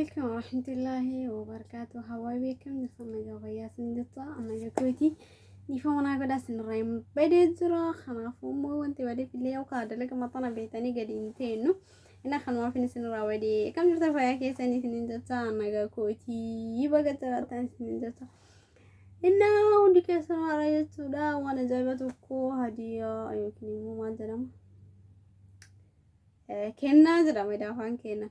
Alaikum warahmatullahi wabarakatuh. Hawaii akkam jirtan nagaa fayyaa isin jecha nagaa kooti. Dhiifama naa godhaa isinirraa hin badee jira. Kanaafuu immoo wanti badeef illee yookaan dalaga maxxana beektanii gadi hin teennu. Inni kanumaaf inni isinirraa badee akkam jirtan fayyaa keessanii isinin jecha nagaa kooti. Baga jiraattan isinin jecha. Inni hundi keessan haaraa jechuudha. Waan ajaa'iba tokko hadiyaa yookiin immoo maal jedhama? Kennaa jedhama edaa afaan keenna.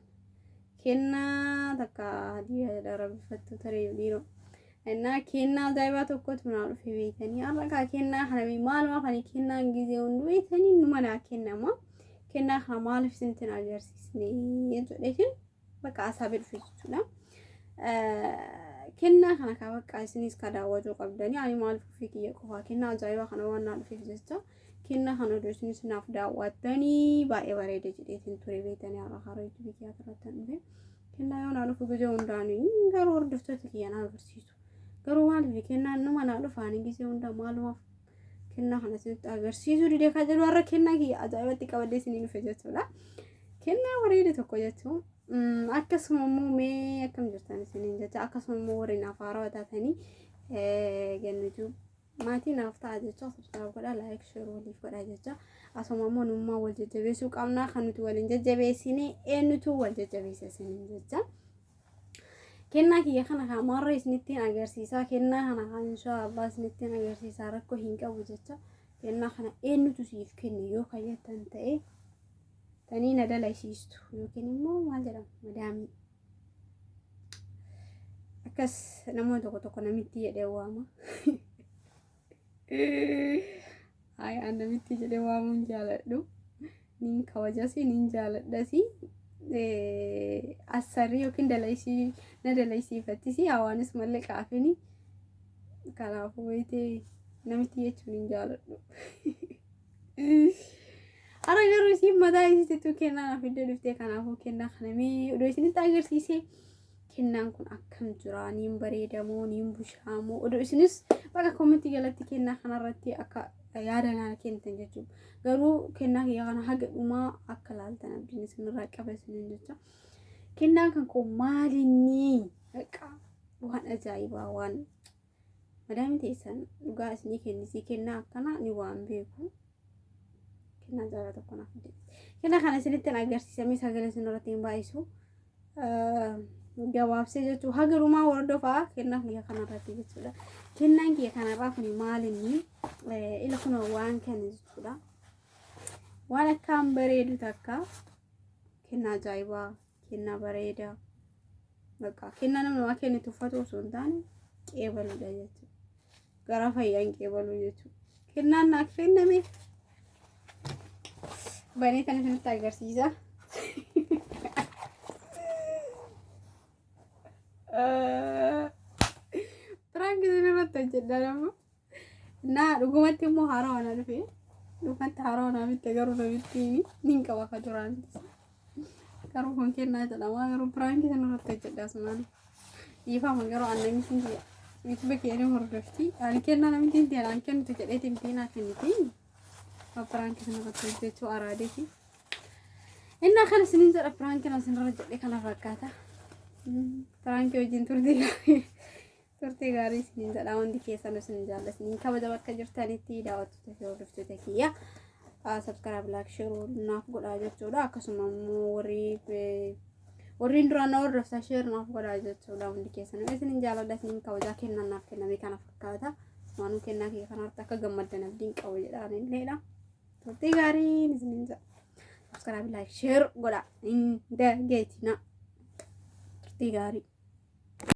Kennaa takka hadiyaa jedha rabbifattuu tarii dhiiroo. Innaa kennaa ajaa'ibaa tokkotu naa dhufe beektanii har'a kaa kennaa kana maaluma kana kennaan gizee hunduu beektanii numa naa kennama. Kennaa kana maaliif isinitti hin agarsiisne jedheetiin bakka asaabee dhufe jechuudha. Kennaa kana kaa bakka isinis ka daawwachuu qabdanii ani maaliif ofii kiyya qofaa kennaa ajaa'ibaa kana waan naa dhufeef jecha. Kennaa kana odoo isinis naaf daawwattanii baay'ee bareeda jedheetiin ture beektanii har'a karaa yuutuubii kiyyaa irratti dhufe. Kennaa yoo naa dhufu gizee hundaanii garuu hordoftoota kiyya naa agarsiisu. Garuu maaliif kennaan numa naa dhufaanii gizee hundaa maalumaaf kennaa kana isinitti agarsiisuu didee kan jedhu har'a kennaa kiyya ajaa'ibatti qabadee isinii dhufe jechuudha. Kennaa bareeda tokko jechuun akkasuma immoo mee akkam jirtan isiniin jecha akkasuma immoo warri naaf haarawaa taatanii gannutuu Maatii naaf ta'a jecha subscribe godhaa like share waliif godhaa jecha asuma immoo nummaa wal jajjabeessuu qabnaa kan nuti waliin jajjabeessine eenyutu wal jajjabeessa isiniin jecha. Kennaa kiyya kana kan maarra isinittiin agarsiisaa kennaa kana kan inshaa Allah isinittiin agarsiisaa rakkoo hin qabu jecha kennaa kana eenyutu siif kenne yoo kan jettan ta'e tanii na dalaysiistu yookiin immoo maal jedhama madaamii. Akkas namoonni tokko tokko namitti jedhee waama. Hayi an namitti jedhee waamuun jaaladhu. Nin kabajasi nin jaaladhasi. Assarrii yookiin dalaysii na dalaysiifattisi hawaanis malee qaafini. Kanaafuu beektee namitti jechuun hin jaaladhu. Ara garuu isiin mataa isiitu kennaa naaf iddoo dhuftee kanaafuu kennaa kana mee odoo isinitti agarsiisee kennaan kun akkam jira niin bareedamoo niin bushaamoo odoo isinis bakka koomentii jalatti kennaa kanarratti akka yaada naa kennitan jechuudha. Garuu kennaa kiyya kana haga dhumaa akka laaltan abdiin isinirraa qaba isiniin jecha. Kennaan kan koo maalinni bakka waan ajaa'ibaa waan Madaami teessan dhugaa isinii kennisii kennaa akkanaa ni waan beeku. Kennaa jaalala tokko naaf fide. Kennaa kana isinitti hin agarsiisamee sagalee isin irratti hin baay'isu. Gabaabsee jechuun haga dhumaa hordofaa kennaa kiyya kanarratti jechuudha. Kennaan kiyya kanarraa kun maalinni ila kun waan kana jechuudha. Waan akkaan bareedu takka kennaa ajaa'ibaa kennaa bareedaa. Bakka kennaa namni namaa kenne tuffatu osoo hin taane qeebaluudha jechuudha. Garaa fayyaan qeebaluu jechuudha. Kennaan naaf kenname banee kana isinitti agarsiisa. Piraank isin irratti hojjedhaa nama. Naa dhugumatti immoo haarawaa na dhufe. Dhugumatti haarawaa naa bitte garuu namittiin nin qaba ka duraantis. Garuu kun kennaa jedhama garuu piraankii sana irratti hojjedha asumaan. Dhiifama garuu an namitiin tiyya YouTube kiyya ni hordofti. Ani kennaa namittiin tiyya naan kennitu jedheeti miti naa kenniti. Piraankii sana irratti hojjechuu araadeeti. Innaa kana isiniin jedha piraankiin asinirra jedhe kana fakkaata. Piraankii wajjin turtii gaarii. Turtii gaarii isiniin jedha hundi keessan isin jaalladha isiniin kabaja bakka jirtanitti daawwattoota fi hordoftoota kiyya subscribe like share naaf godhaa jechuudha akkasuma immoo warri warriin duraan na hordoftan share naaf godhaa jechuudha hundi keessan isiniin jaalladha isiniin kabajaa kennan naaf kenname kana fakkaata waanuu kennaa kiyya kanarratti akka gammaddan abdiin qabu jedhaan illeedha turtii gaariin isiniin jedha subscribe like share godhaa hin dageetina turtii gaarii.